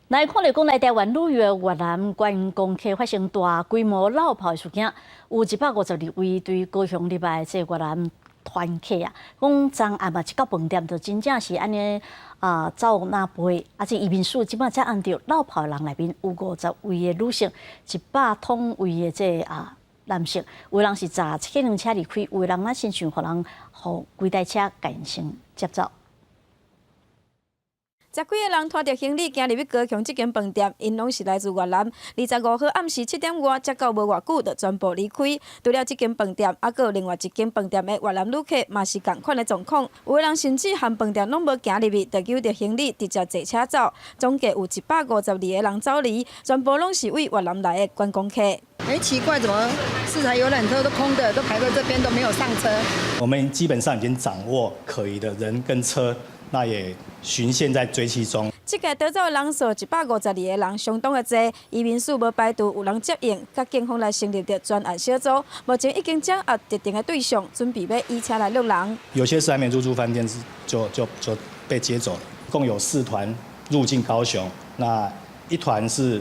來看著講來台灣旅遊越南觀光客發生大規模落跑事件，有152位對高雄入來這越南團客啊，講昨暗嘛，一到飯店就真正是按呢啊走若飛，啊這移民署這擺才按著落跑的人內面有50位的女性，100通位的這啊男性，有人是坐計程車離開，有人啊親像予人予規台車共𪜶接走。十幾个人拖著行李行入去高雄這間飯店，𪜶攏是來自越南。25號暗時7點外，才到無偌久，就全部離開。除了這間飯店，猶閣有另外一間飯店的越南旅客嘛是仝款的狀況。有的人甚至連飯店攏無行入去，就揪著行李直接坐車走。總計有152個人走離，全部攏是對越南來的觀光客。欸，奇怪，怎麼四台遊覽車都空的，都排在這邊都沒有上車？我們基本上已經掌握可疑的人跟車。那也循線在追緝中。這個逃走的人數152個人，相當的濟。移民署無排除有人接應，佮警方來成立著專案小組，目前已經掌握特定的對象，準備欲移車來掠人。有些是還沒入住飯店，就被接走了。共有四團入境高雄，那一團是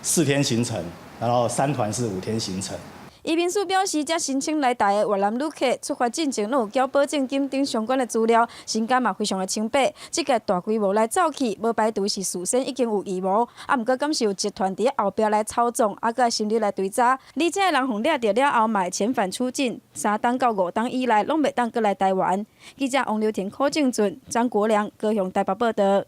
4天行程，然後三團是5天行程。移民署表示，這申請來台的越南旅客出發進前，攏有繳保證金等相關的資料，身家嘛非常的清白。這個大規模來走去，無排除是事先已經有預謀，啊，毋過敢是有集團佇後壁來操縱，啊，閣深入來追查。而這个人予掠著了後，嘛會遣返出境，3冬到5冬以內，攏袂當閣來台灣。記者王劉婷、柯正俊、張國良，高雄台北報道。